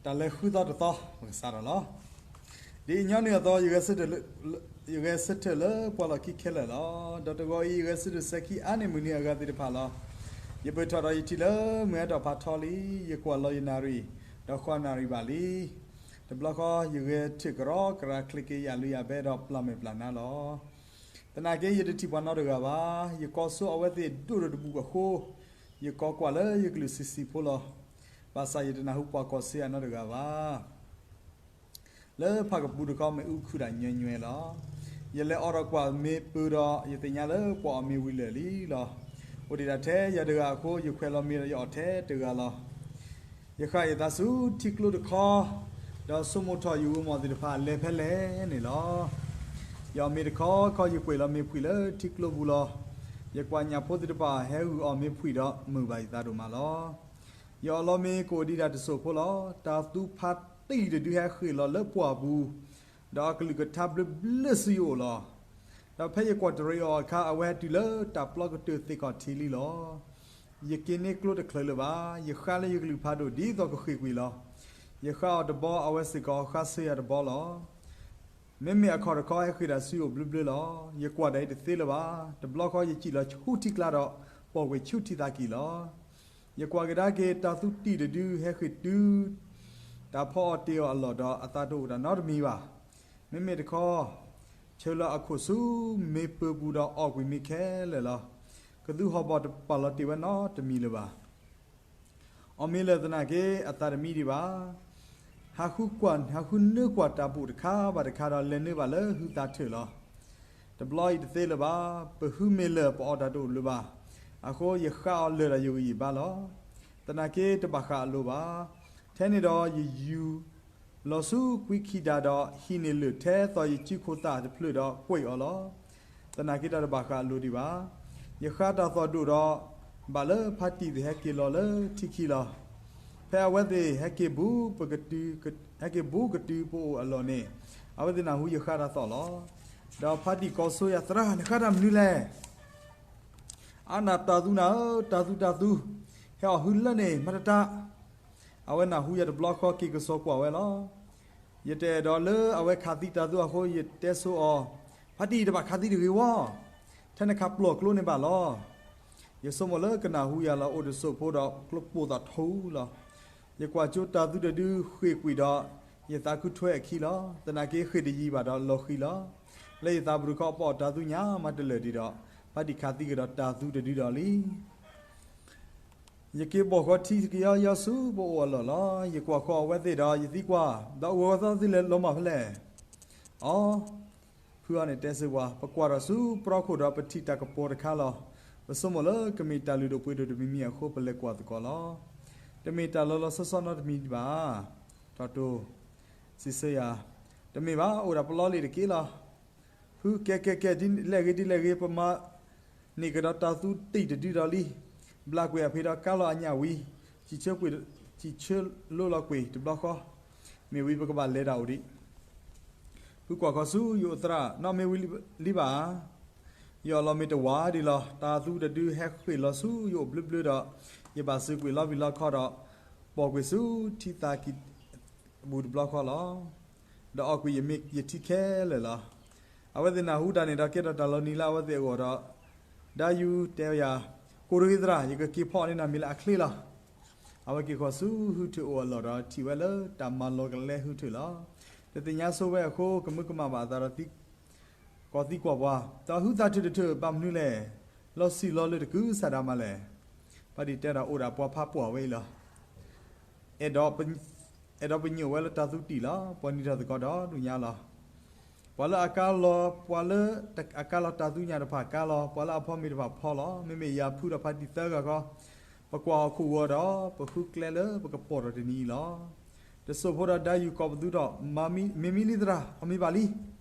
တၢ်လဲၤဃုသီတသီ ပကစးထီၣ်လီၤ. ဒ်အညီနုၢ်အသိး ယဂဲၤဆၢထၢၣ်လၢပှၤလီၢ်ခံခဲလၢာ်လီၤ. ဒီးတဂီၤအံၤ ယဂဲၤဆၢထၢၣ်စဲၤခံအါန့ၢ်မုၢ်နံၤအဂၤသ့ၣ်တဖၣ်လီၤ. ယပၢၢ်ထီၣ်ဒီးယထံၣ်လၢမုၢ်ဟဲထီၣ်ဖးထီလံ. ယကွၢ်လီၤယနၣ်ရံၣ်, ဒီးဃီနၣ်ရံၣ်ဘၣ်လံ. တဘျီဃီ ယဂဲၤထၢၣ်ကရီကရၤ ချ့က့ယၣ်လၢယၤဘဲဒီးပျၢ်မဲာ်ပျၢ်နါလီၤ. သနာ်က့ ယတထံၣ်ပှၤနီတဂၤဘၣ်. ယကိးဆိအဝဲသ့ၣ်ဒိၣ်ဒိၣ်တဘူၣ်အဃိ, ယကိးကွၢ်လၢယကလုၢ်ဆံးဆံးဖိလီၤ. ဘၣ်ဆၣ်ယတနၢ်ဟူပှၤကိးဆၢယၤနီတဂၤဘၣ်. လၢဖးကပူၤတခီ မ့ၣ်အူခုၣ်ဒၣ်ညွဲညွဲလီၤ. ယလဲၤအိးထီၣ်ကွၢ်မ့ၢ်ပၢၢ်ဒီး ယသ့ၣ်ညါလၢပှၤအီၣ်မ့ၤဝံၤလၢာ်လံလီၤ. အိၣ်ဒံးဒၣ်ထဲယၤတဂၤအဃိ ယခွဲးလီၤမ့ၤဒီးယအီၣ်ထဲတဂၤလီၤ. ယဃၣ်ယသးဆူထံကျိတခီ, ဒီးဆိကမိၣ်ထီၣ်ယဂီၢ်မီၢ်သ့ၣ်တဖၣ်လဲၤဖဲလဲၣ်န့ၣ်လီၤ. ယအီၣ်မ့ၤတခီခီ ယကွံာ်လီၤမ့ၢ်ဖှံလၢထံကျိပူၤလီၤ. ယကွၢ်ညၣ်ဖိသ့ၣ်တဖၣ်ဟဲဂုာ်အီၣ်မ့ၢ်ဖှံဒီး မုာ်ဘၣ်ယသးဒိၣ်မးလီၤ. ယအီၣ်လီၤမ့ၤကအိၣ်ဒံးဒၣ်တစိၢ်ဖိလီၤ. တၢ်သူဖးတံၢ်တဒုဟဲဃ့ၢ်လီၤလၢပှၢ်ပူၤ, ဒီးအကလုၢ်ကထါဘျၢဘျၢဆူယအိၣ်လီၤ. ဒီးဖဲယကွၢ်တရံးအီၤအခါ အဝဲဟဲတုၤလၢတၢ်ပျီကတၢၢ်သ့ၣ်ခီၣ်ထံးလံလီၤ. ယက့ၤန့ၢ်ကျိတချုးလၢၤဘၣ်. ယဃါလၢယကလုၢ်ဖးဒိၣ်ဒ်သိးကဃ့ၢ်ကွံာ်လီၤ. ယဃါအီၤတဘီ အဝဲစ့ၢ်ကီးဃါဆၢယၤတဘီလီၤ. မ့မ့ၢ်အခီၣ်တခီဟဲဃ့ၢ်ဒၣ်ဆူယအိၣ်ဘျၢဘျၢလီၤ. ယကွၢ်ဒၣ်အံၤတသ့လၢၤဘၣ်. တဘျီဃီယစံၣ်လီၤဆူထံကျါဒီး ပိာ်ကွံာ်ဆူထံသးကံၢ်လီၤ. ယကွၢ်ကဒါက့ၤ တၢ်သူတံၢ်တဒုဟဲဃ့ၢ်တုၤ တၢ်ဖီအီၣ်တ့ၢ်အီၣ်အလီၢ်ဒီး အသးတအိၣ်တၢ်နီတမံၤဘၣ်. မ့မ့ၢ်တခီ ဆၢလီၤအခိၣ်ဆူမ့ၢ်ပၢၢ်ပူၤဒီးအီၣ်ကွံာ်မ့ၢ်ခဲလၢာ်လီၤ. ကသူဟီၣ်ဘီၣ်တပာ်လီၤတ့ၢ်ဝဲနီတမံၤလၢၤဘၣ်. အီၣ်မ့ၢ်လၢာ်သနာ်က့ အသးတမံဒံးဘၣ်. ဟးဃုကွၢ် ဟးဃုနၢကွၢ်တၢ်ဘူၣ်တခါဘၣ်တခါဒီး လဲၤနုာ်ဘၣ်လၢဟုသးထၢၣ်လီၤ. တဘျီအံၤတသ့လၢၤဘၣ်. ပဟုမ့ၢ်လၢာ် ပအီၣ်တၢ်တအိၣ်လၢၤဘၣ်. အဃိယဃါအီၤလၢာ်ဒီးယဂံၢ်ယဘါလီၤ. သနာ်က့တဘၣ်ဃးအလိၤဘၣ်. ထဲန့ၣ်ဒီးယယူၤ လီၤဆူကွံခံဒါဒီး ဟံးန့ၢ်လၢၢ်ထဲသိးယစုခိၣ်သၣ်တဖျၢၣ်ဒီးကွံာ်အီၤလီၤ. သနာ်က့တၢ်တဘၣ်ဃးအလိၤဒံးဘၣ်. ယဃါတၢ်သီၣ်ဒိၣ်ဒီး ဘၣ်လၢဖါတံၢ်သ့ၣ်ဟဲက့ၤလီၤလၢထံခံလီၤ. ဖဲအဝဲသ့ၣ်ဟဲက့ၤဘူးပကတုၤ ဟဲက့ၤဘူးကတုၤပအိၣ်အလီၢ်န့ၣ် အဝဲသ့ၣ်နၢ်ဟူယဃါတၢ်သီၣ်လီၤ. ဒီးဖါတံၢ်ကိးဆိယၤ သရၣ် နဃါတၢ်မနုၤလဲၣ်. အါနၢ်တၢ်သူနၢ်ဧၢ, တၢ်သူတၢ်သူ, ဟဲအီၣ်ဟုလၢန့ၣ် မၤတၢ်တၢ်. အဝဲနၢ်ဟူယၤတဘျီဃီ က့ၤကစီၤကွၢ်ဝဲလီၤ. ယတအဲၣ်ဒိးလၢအဝဲခးသံတၢ်သူအဃိ ယတဲဆိအီၤ, ဖါတံၢ်တဘၣ်ခးသံတဂ့ၤဝီ, ထဲနခးပျီၢ်ကျိန့ၣ်ဘၣ်လီၤ. ယဆိကမိၣ်လၢကနၢ်ဟူယၤလီၤအိၣ်တစိၢ်ဖိဒီး ကျိပိၢ်သးထီလီၤ. ယကွၢ်ကၠိတၢ်သူတဒုဃ့ၢ်ကွံာ်ဒီး ယသးခုထွဲအခံလီၤ. သနာ်က့ဃ့ၢ်တယံၤဘၣ်ဒီးလီၤဃံၤလီၤ. လၢယသးပူၤတခီ ပအီၣ်တၢ်သူညါမးတလၢာ်ဒံးဒီး ဖါတံၢ်ခးသံကဒီးတၢ်သူတဒုဒီးလံ. ယက့ၤဘီၣ်ဃီထံကယီယီဆူပအိၣ်အလီၢ်လီၤ. ယကွၢ်ဃီအဝဲသ့ၣ်ဒီးယသံကွၢ်, ဒီးအဂီၤသီသ့ၣ်လဲၤလီၤမၢ်ဖဲလဲၣ်. အီ, ဖုအီန့ၣ်တဲစ့ၢ်ပှၤ, ပကွၢ်ထီၣ်ဆူပြီခိၣ်ဒီးပထံၣ်တၢ်ကပီၤတခါလီၤ. ပဆိကမိၣ်လၢကမ့ၢ်တၢ်လုၢ်ဒိၣ်ပှ့ၤဒိၣ်တမံၤမံၤအဃိ ပလဲၤကွၢ်သကိးလီၤ. တမ့ၢ်တၢ်လီၤလီၤဆီဆီနီတမံၤဘၣ်. ထီၣ်တိၢ်, စံးဆၢယၤ, တမ့ၢ်ဘၣ်, အိၣ်ဒၣ်ပလီလ့ၣ်တက့ၢ်လီၤ. ဖုကဲကဲကဲ, ဒ်လဲၣ်ဂ့ၤဒ်လဲၣ်ဂ့ၤ, ပမၤန့ၢ်ကဒီးတၢ်သူတံၢ်တဒုဒီးလံ. ဘျးကွံာ်အဖံးဒီးကါလီၤအညၣ်ဝံၤ, စံးဆၢကွံာ်, စံးဆၢလိလီၤကွံာ်တဘျီဃီ, မ့ၢ်ဝံၤပကဘၣ်လဲၤတၢ်အိၣ်ဒံး. ဖုကွၢ်ဃီဆူယအိၣ်သရၣ်, နီၢ်မ့ၢ်ဝံၤလံဘၣ်ဧါ. ယအီၣ်လီၤမ့ၤတဝာ်ဒံးလီၤ. တၢ်သူတဒုဟဲဃ့ၢ်လီၤဆူယအိၣ်ဘျၢဘျၢဒီး, ယဘၣ်စၢၤကွံာ်လီၤဘံၣ်လီခီဒီး, ပိာ်ကွံာ်ဆူထံသးကံၢ် ဘူးတဘျီဃီလီၤ. ဒီးအီၣ်ကွံာ်ယမ့ၤယထံခဲလၢာ်လီၤ. အဝဲသ့ၣ်နၢ်ဟူတၢ်န့ၣ်ဒီး ကဲထီၣ်တၢ်လီၤနံၤလၢအဝဲသ့ၣ်အဂီၢ်ဒီး, ဒါယူၤတဲယၤ, ကိၢ်တဂ့ၤသရၣ်, ယကက့ၤဖီအီၣ်န့ၢ်နၤမ့ၤလၢအချ့လီၤ. အဝဲက့ၤဃီၤဆူဟုထၢၣ်အိၣ်အလီၢ်ဒီး ထံၣ်ဝဲလၢတၢ်မၤလီၤကလဲဟုထၢၣ်လီၤ. တသ့ၣ်ညါဆိဝဲအဃိ ကမၢကမၣ်ဘၣ်အသးဒီး ကိးသံကွၢ်ပှၤ, တၢ်ဟုသးထၢၣ်တထၢၣ်ဘၣ်မနုၤလဲၣ်. လီၤဆံးလီၤလၢတကုၤဆးဒးမးလဲၣ်. ဖါတံၢ်တဲဒီးအိၣ်ဒၣ်ပှၤဖးပှၢ်ဝဲအံၤလီၤ. အဲၣ်ဒိးပညိၣ်ဝဲလၢတၢ်သူတံၢ်လီၤ. ပှၤနံၤထီၣ်သကိးဒီးဒုးညါလီၤ. ပှၤလၢအကါလီၤ, ပှၤလၢအကါလီၤတၢ်သူညါတဖၣ်ကါလီၤ, ပှၤလၢအဖီမ့ၤတဖၣ်ဖီလီၤ. မ့မ့ၢ်ယၤဖုဒီးဖါတံၢ်သၢဂၤဃီ, ပကွၢ်ဟီၣ်ခိၣ်ဂီၤဒီး ပဃုကျဲလၢပကပိာ်ထီၣ်တနံၤအံၤလီၤ. တစိၢ်ဖိဒီးဒါယူၤကိးပသူထီၣ်, မ့ၤမံလံသရၣ်, အီၣ်မ့ၤဘၣ်လံ.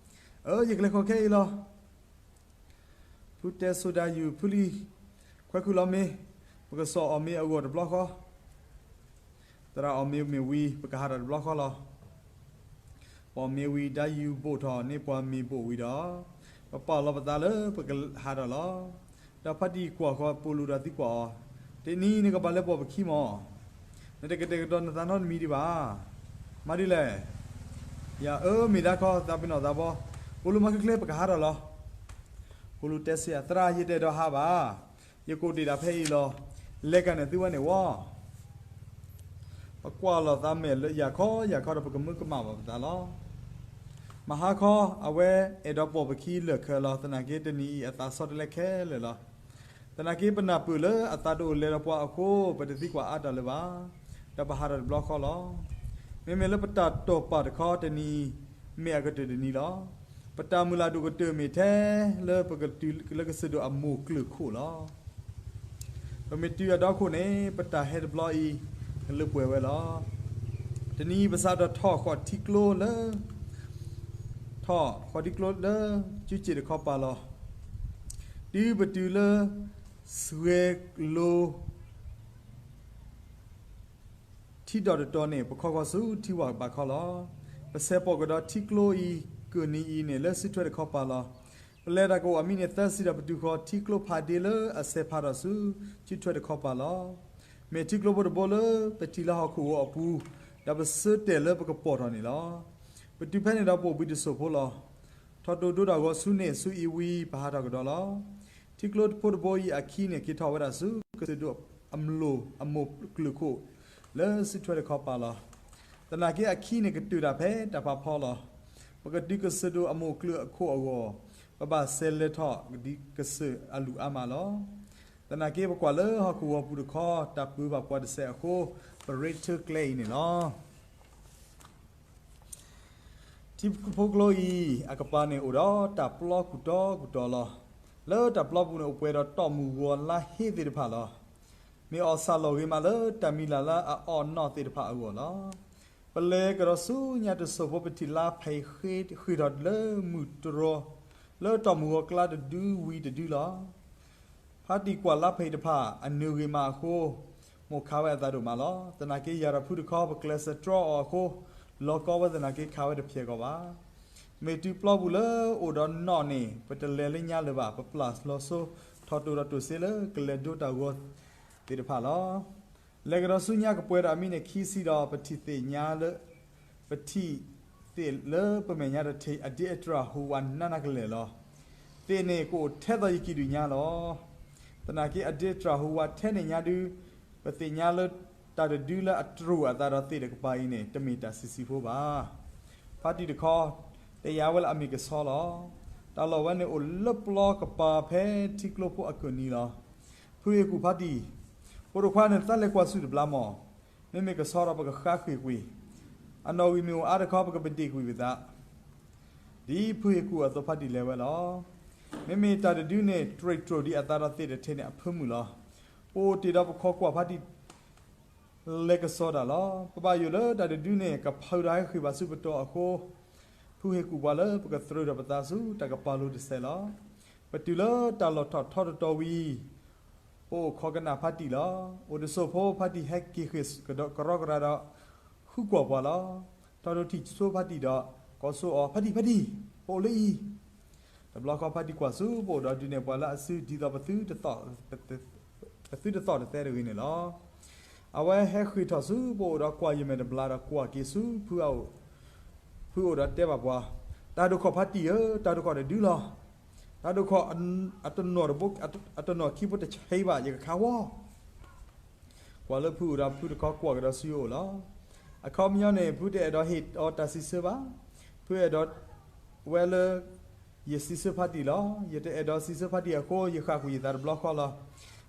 အၢ ယကလဲၤဃီၤခဲအံၤလီၤ. ဖုတဲဆိဒါယူၤ, ဖုလံ, ခွဲးခုၣ်လီၤမ့ၤ, ပကစီၣ်အီၣ်မ့ၤအဂီၢ်တဘျီဃီ. သရၣ်အီၣ်မ့ၤမ့ၢ်ဝံၤ ပကဟးထီၣ်တဘျီဃီလီၤ. ပအီၣ်မ့ၤဝံၤ ဒါယူၤဘိၣ်ထီၣ်န့ၢ်ပှၤမ့ၤဘိၣ်ဝံၤဒီး, ပပာ်လီၤပသးလၢပကဟးထီၣ်လီၤ. ဒီးဖါတံၢ်ကွၢ်ဃီၤပိာ်လူၤဒီးသံကွၢ်အီၤ, တနံၤနကဘၣ်လဲၤပိာ်ပခံမီၢ်, နတကတဲာ်ကတီၤနသးနီတမံၤဒံးဘၣ်. မၤဒ်လဲၣ်. ယၤအၢမ့ၢ်ဒၣ်ခီသးပ့ၤနီၣ်သးဘီ, ပိလူမၤချ့ချ့ ပကဟးထီၣ်လီၤ. ပိလူတဲစ့ၢ်အသရၣ်, ယတအဲၣ်ဒိးဟးဘၣ်. ယကအိၣ်တ့ၢ်ဒၣ်ဖဲအံၤလီၤ. လဲၤကၢ်န့ၣ်သုဝဲန့ၣ်ဝီ, ပကွၢ်လီၤသးမဲာ်လၢယၤခီယၤခီဒီး ပကမၢကမၣ်ဘၣ်ပသးလီၤ. မဟါခီ အဝဲအဲၣ်ဒိးပိာ်ပခံလၢာ်ခၢလီၤ. သနာ်က့တနံၤအံၤအသးဆီတလဲခဲလၢာ်လီၤ. သနာ်က့ပနၢ်ပၢၢ်လၢအသးတအိၣ်လဲၤဒီးပှၤအဃိ ပတသံကွၢ်အါတၢ်လၢၤဘၣ်. ဒီးပဟးထီၣ်တဘျီဃီလီၤ. မ့မ့ၢ်လၢပတၢ်တိာ်ပာ်တခီတနံၤအံၤ မ့ၢ်အကတၢၢ်တနံၤလီၤ. ပတၢ်မုၢ်လၢ်ဒိၣ်ကတၢၢ်မ့ၢ်ထဲလၢပကတုၤလၢကစၢၢ်ဒိၣ်အမိၢ်ကျၢၢ်ခိၣ်လီၤ. ပမ့ၢ်တုၤအဒီခိၣ်န့ၣ် ပတၢ်ဟဲတဘျီအံၤ ကလၢပှဲၤဝဲလီၤ. တနံၤအံၤပစးထီၣ်ထီၣ်ဃီၣ်ထံကျိလၢ ထီၣ်ဃီၣ်ထံကျိလၢ ကၠူကၠ့ၣ်တခီပၤလီၤ. တုၤပတုၤလၢ စှဲၤလိ ထံဒီၣ်တတီၤန့ၣ် ပခီဃီၤဆူထံဝၢ်ဘၣ်ခီလီၤ. ပဆဲးပိာ်ကဒီးထံကျိအံၤ ကၢၢ်နံၤအံၤန့ၣ် လၢစုထွဲတခီပၤလီၤ. ပလဲၤတၢ်ကအိၣ်အမံးနံးသၢဆံဒီး ပတုၤဃီၤထံကျိဖးဒ့လၢအဆဲးဖးထီၣ်ဆူ စုထွဲတခီပၤလီၤ. မ့ၢ်ထံကျိဖိတဘိလၢ ပထံၣ်လၢဟီၣ်ခိၣ်ဂီၤအပူၤ, ဒီးပဆၢတဲာ်လၢပကပိာ်ထီၣ်န့ၣ်လီၤ. ပတုၤဖဲန့ၣ်ဒီးပအိၣ်ဘှံးတစိၢ်ဖိလီၤ. ထီၣ်တိၢ်ဒိတၢ်ဂီၤဆူန့ၣ်ဆူအံၤဝံၤ ပဟးထီၣ်ကဒီးလီၤ. ထံကျိဖိတဘိအံၤအခံန့ၣ် က့ၤထီၣ်ဝဲဒၣ်ဆူ ကစၢၢ်ဒိၣ်အမိၢ်ကျၢၢ်ခိၣ် လၢစုထွဲတခီပၤလီၤ. သနာ်က့အခံန့ၣ်ကတၢၢ်တၢ်ဖဲတၢ်ဖးဖီလီၤ. ပကတုၤကစၢၢ်ဒိၣ်အမိၢ်ကျၢၢ်အခိၣ်အဂီၢ်, ပဘၣ်ဆဲးလဲၤထီၣ်ဒ်ကစၢၢ်အလုၢ်အါမးလီၤ. သနာ်က့ပကွၢ်လၢဟီၣ်ခိၣ်ဂီၤပူၤတခီ တၢ်ပၢဘၣ်ပှၤတစဲးအဃိ, ပရ့ထၢကျဲအံၤန့ၣ်လီၤ. ထံဖိကျိအံၤ အကပၤန့ၣ်အိၣ်ဒီးတၢ်ပျီကူၣ်တီကူၣ်တီလီၤ. လၢတၢ်ပျီပူၤန့ၣ် အိၣ်ပှဲၤဒီးတီၢ်မုၢ်ဂီၤလါဟ့သ့ၣ်တဖၣ်လီၤ. မ့ၢ်အီၣ်ဆၣ်လီၤဂ့ၤမးလၢတၢ်မံၤလၢ်လၢအအီၣ်နီၣ်သ့ၣ်တဖၣ်အဂီၢ်လီၤ. ပလဲၤကဒီးဆူညါတစိၢ်ဖိ ပထံၣ်လါဖဲဃ့ၢ်ထီၣ်လၢမုၢ်တြီၤ လၢတီၢ်မုၢ်ဂီၤကျါတဒုဝံၤတဒုလီၤ. ဖါတံၢ်ကွၢ်လါဖဲတဖၣ် အနၢၤဂ့ၤမးအဃိ, မိၣ်ခးဝဲအသးဒိၣ်မးလီၤ. သနာ်က့ယၤဒီးဖုတခီ ပကျဲးစၢးတြီအီၤအဃိ, လီၤကီဝဲသနာ်က့ခးဝဲတဖျဲးကီးဘၣ်. မ့ၢ်တုၤပျီပူၤလၢအိၣ်ဒီးနီၣ်န့ၣ် ပတလဲၤလၢညါလၢၤဘၣ်. ပပျၢ်လီၤစိ ထီၣ်တိၢ်ဒီးတိၢ်စ့လၢကလဲၤဒိတၢ်ဂီၤသ့ၣ်တဖၣ်လီၤ. လဲၤကဒီးဆူညါကပှဲၤဒီးအမံးနံးခံဆံဒီး ပထံၣ်သ့ၣ်ညါလၢ ပထံၣ်သ့ၣ်လၢပမဲာ်ညါတထံး အဒ့အတြၢ်ဟူးဝးနးနးကလဲာ်လီၤ. သ့ၣ်န့ၣ်ကအိၣ်ထဲသိးယကံၢ်ဒုၣ်ညါလီၤ. သနာ်က့အဒ့တြၢ်ဟူးဝးထဲန့ၣ်ညါဒုး, ပသ့ၣ်ညါလၢတၢ်တဒုလၢအတြူာ်အသးဒီးသ့ၣ်တကပၤအံၤန့ၣ် တမ့ၢ်တၢ်ဆံးဆံးဖိဘၣ်. ဖါတံၢ်တခီ တဲယၤဝဲလၢအမ့ၢ်ကဆီလီၤ. တၢ်လီၢ်ဝဲန့ၣ်အိၣ်လၢပျီကပၤဖဲထံကျိဖိအကၢၢ်နံၤလီၤ. ဖုဟ့ၣ်ကူၣ်ဖါတံၢ်, ဖိတခွါန့ၣ် တၢ်လဲၤကွၢ်ဆူၣ်တဘျီမး, မ့မ့ၢ်ကဆီဒီးပကဃါဃ့ၢ်ကွံာ်, အနီၣ်ဂံၢ်မ့ၢ်အိၣ်အါတခီ ပကပဒ့ၣ်ကွံာ်ပသး. ဒ်ဖုဟ့ၣ်ကူၣ်အသိးဖါတံၢ်လဲၤဝဲလီၤ. မ့မ့ၢ်တၢ်တဒုန့ၣ် တြဲၤတြိာ်ဒံးအသးဒီးသ့ၣ်တထံးန့ၣ်အဖၢမုၢ်လီၤ. ပအိၣ်တ့ၢ်ဒီးပခိးကွၢ်ဖါတံၢ် လဲၤကဆီတၢ်လီၤ. ပဘၣ်ယိၣ်လၢတၢ်တဒုန့ၣ် ကဖုးဒီးဟဲဃ့ၢ်ဘၣ်ဆူပတီၢ်အဃိ, ဖုဟ့ၣ်ကူၣ်ပှၤလၢပကသရၢၢ်ဒီးပသးဆူတၢ်ကပၤလိၤတစဲးလီၤ. ပတုၤလၢတၢ်လီၢ်ထီၣ်ထီတတီၤဝံၤ ပအိၣ်ခိးကနၣ်ဖါတံၢ်လီၤ. အိၣ်တစိၢ်ဖိဖါတံၢ်ဟဲက့ၤဃ့ၢ်ကဒီးကရီကရၤဒီး ဃုကွၢ်ပှၤလီၤ. ထီၣ်ဒိထံၣ်ဆိဖါတံၢ်ဒီး ကိးဆိအီၤ, ဖါတံၢ်, ဖါတံၢ်, ပအိၣ်လၢအံၤ. တဘျီဃီဖါတံၢ်ကွၢ်ဆူပအိၣ်ဒီးဒုးနဲၣ်ပှၤလၢအစုဒ်သိးပသုတသီၣ် ပသုတသီၣ်တသဲတဂ့ၤန့ၣ်လီၤ. အဝဲဟဲဃ့ၢ်ထီၣ်ဆူပအိၣ်ဒီးကွၢ်ယမဲာ်တဘျီဒီးကွၢ်က့ၤဆူဖုအအိၣ်, ဖုအိၣ်ဒီးတဲဘၣ်ပှၤ, တၢ်ဒိၣ်ခီၣ်ဖါတံၢ်ဧၢ, တၢ်ဒိၣ်ခီၣ်န့ၣ်ဒုလီၤ. တၢ်ဒိၣ်ခီၣ်အတနီၤတဘိ, အတနီၤခံဘိတဆံးဘၣ် ယကခးဝီ ကွၢ်လၢဖုအိၣ်ဒီးဖုတခီကွၢ်ကဒီးဆူယအိၣ်လီၤ. အခီပညီန့ၣ် ဖုတအဲၣ်ဒိးဟ့ၣ်အီၤတၢ်စံးဆၢဘၣ်. ဖုအဲၣ်ဒိးဝဲလၢ ယစံးဆၢဖါတံၢ်လီၤ. ယတအဲၣ်ဒိးစံးဆၢဖါတံၢ်အဃိ ယဃၣ်ကွံာ်ယသးတဘျီဃီလီၤ.